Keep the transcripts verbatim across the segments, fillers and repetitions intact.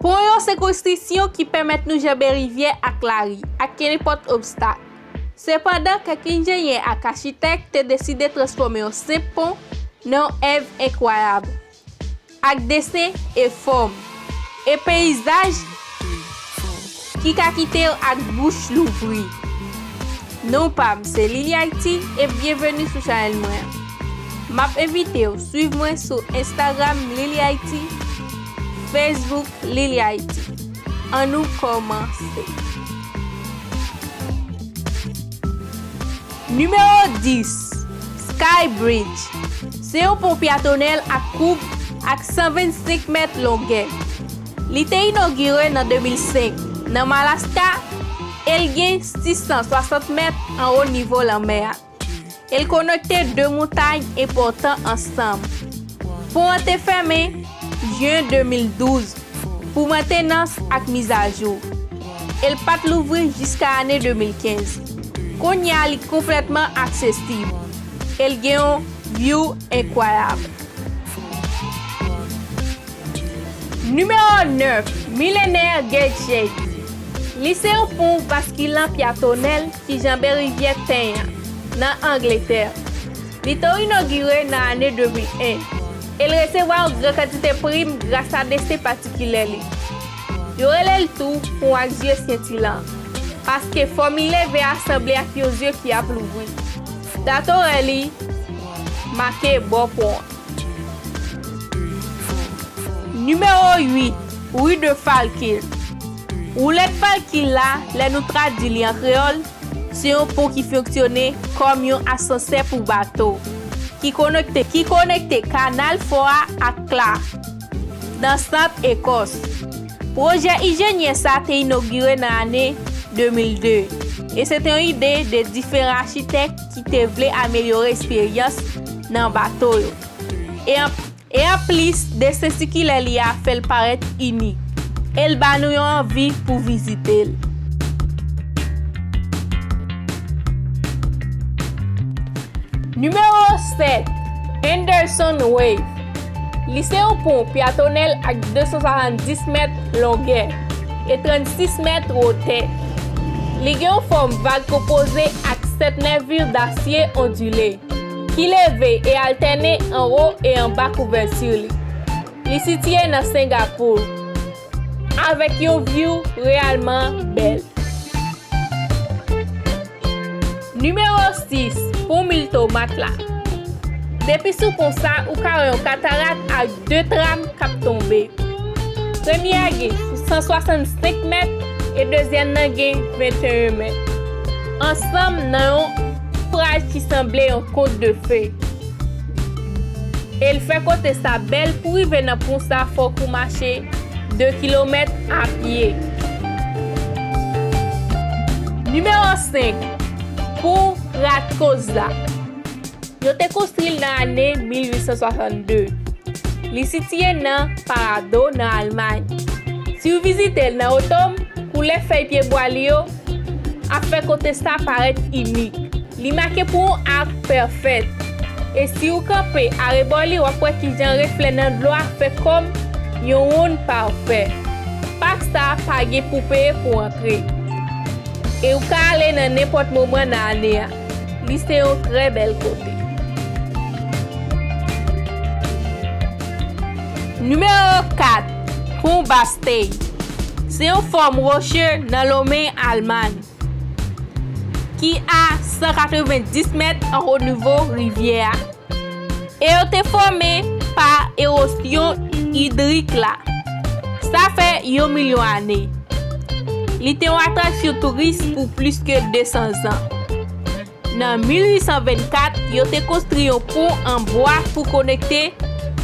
Pon yo se konstriksyon ki pèmèt nou janbe rivyè ak lari, ak kenenpòt obstak. Sepandan, kèk enjenyè ak achitèk te deside transfòme yon senp pon nan yon èv enkwayab, ak desen e fòm, e peyizaj ki ka kite w ak bouch louvri. Non pa m se Lily Haïti e byenveni sou chanèl mwen an. M ap envite w swiv mwen sou Instagram Lily Haïti, Facebook Lily Haïti. Ann nou kòmanse. Nimewo dis, Sky Bridge. Se yon pon pyatonèl ak koub ak san vennsenk mèt longè. Li te inogire nan de mil senk nan Malaska e l gen sis san swasant mèt anwo nivo lanmè a. E l konekte de montay enpòtan ansanm. Pon an te fèmen jen de mil douz pou mantenans ak mizajou. E l pa t louvri jiska ane de mil kenz. Kounye a li konplètman aksesib. E l gen yon view enkwayab. Nimewo nèf, Millionaire Gate Shade. Li se yon pon baskilan pyatonèl ki janbe rivyè Thames an, nan Angletè. Li te inogire nan ane de mil en, e l resevwa yon gran kantite prim gras a desen patikilye li. Yo rele l tou pon ak zye senti lan, paske fòm li leve a sanble ak yon zye ki ap louvri. Dat orè li make bò pon an. Nimewo uit, Rue de Falquil. Woulèt Falquil la, lè nou tradui li an kreyòl, se yon pon ki fonksyone kòm yon asansè pou bato, ki konekte, ki konekte Kanal Fò a ak Cla, nan sant Ekòs. Pwojè enjenyè sa te inogire nan ane de mil de, e se te yon ide de diferan achitèk ki te vle amelyore eksperyans nan bato yo. E an, e anplis, desen sikilè li a fè l parèt inik, e l ba nou yon anvi pou vizite l. Nimewo sèt, Henderson Wave. Li se yon pon pyatonèl ak de san swasanndis mèt longè e trannsis mèt wotè. Li gen yon fòm vag konpoze ak sèt nèvi dasye ondile ki leve e altène anwo e anba kouvèti li. Li sitiye nan Sengapou, avèk yon view reyèlman bèl. Nimewo sis, Pon Mil Tomat la. Depi sou pon sa, ou ka wè yon katarat ak de tram k ap tonbe. Premye a gen san swasannsenk mèt e dezyèm nan gen venteyen mèt. Ansanm nan yon ombraj ki sanble yon kont de fe. E l fè kote sa bèl. Pou rive nan pon sa, fòk ou mache de kilomèt a pye. Nimewo senk, Pon Ratkozla. Yo te konstwi l nan ane mil uit san swasann de. Li sitiye nan Parado, nan Almay. Si w vizite l nan woto, koulè fèy pyebwa li yo ap fè kote sa parèt inik. Li make pou yon ak pèfèt. E si w kanpe arebò li, w ap wè kijan reflè nan dlo a fè kòm yon wonn pafè. Pak sa a pa gen pou peye pou antre. E ou ka ale nan nenpòt moman nan ane a. Li se yon trè bèl kote. Nimewo kat, Pon Bastille. Se yon fòm woche nan Lomen, Almay, ki a san katrevenndis mèt anwo nivo rivyè a. E yo te fòme pa ewozyon idrik la. Sa fè yon milyon ane. Li te yon atraksyon touris pou plis ke de san zan. Nan mil uit san vennkat, yo te konstwi yon pon an bwa pou konekte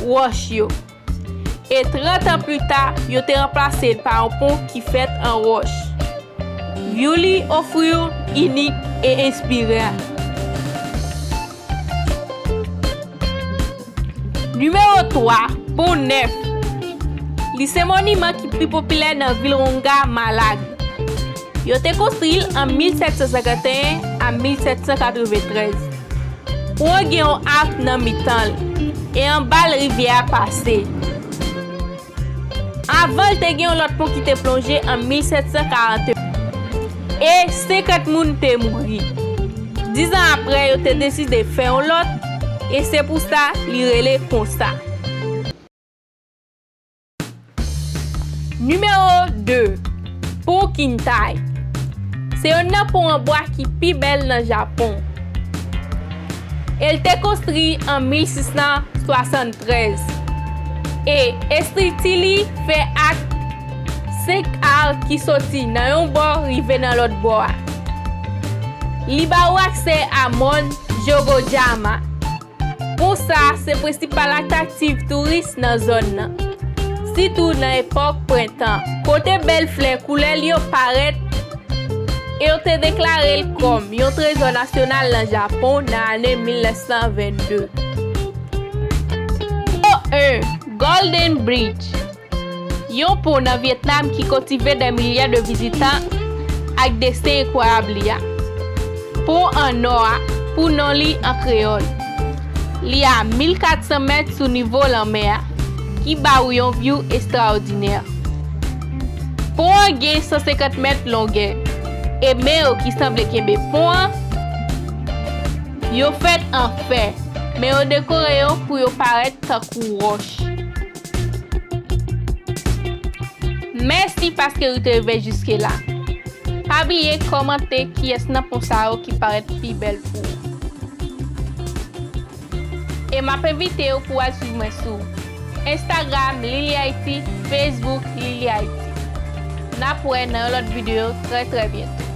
wòch yo. E trant an pli ta, yo te ranplase l pa yon pon ki fèt an wòch. View li ofri w inik e enspiran. Nimewo twa, Pon Nèf. Li se moniman ki pi popilè nan vil Wonga, Malag. Yo te konstwi l an mil sèt san senkanteyen a mil sèt san katreventrèz. Pon an gen yon ak nan mitan l, e anba l rivyè a pase. Avan l te gen yon lòt pon ki te plonje an mil sèt san karant e senkant moun te mouri. Diz an apre, yo te deside fè yon lòt, e se pou sa li rele konsa. Nimewo de, Pon Kintai. Se youn nan pon an bwa ki pi bèl nan Japon. E l te konstwi an mil sis san swasanntrèz. E estrikti li fè ak senk ar ki soti nan yon bò rive nan lòt bò a. Li ba ou aksè a mòn Jogojama. Pon sa se prensipal atraktiv touris nan zòn nan, sitou nan epòk prentan, kote bèl flè koulè l yo parèt, e yo te deklare l kòm yon trezò nasyonal nan Japon nan ane mil nèf san vennde. Nimewo en, Golden Bridge. Yon pon nan Vyetnam ki kotive dè milya de vizitan ak desen enkwayab li a. Pon an nò a, pou non li an kreyòl. Li a mil kat san mèt sou nivo lanmè a, ki ba ou yon view estraòdinè. Pon an gen san senkant mèt longè, e men yo ki sanble kenbe pon an, yo fèt an fè, men yo dekore yo pou yo parèt tankou wòch. Mèsi paske ou te rive jiske la. Pa bliye kòmante kiyès nan pon sa yo ki parèt pi bèl pou ou. E m ap envite w pou w al swiv mwen sou Instagram Lily Haiti, Facebook Lily Haiti. N ap wè nan yon lòt videyo trè trè byento.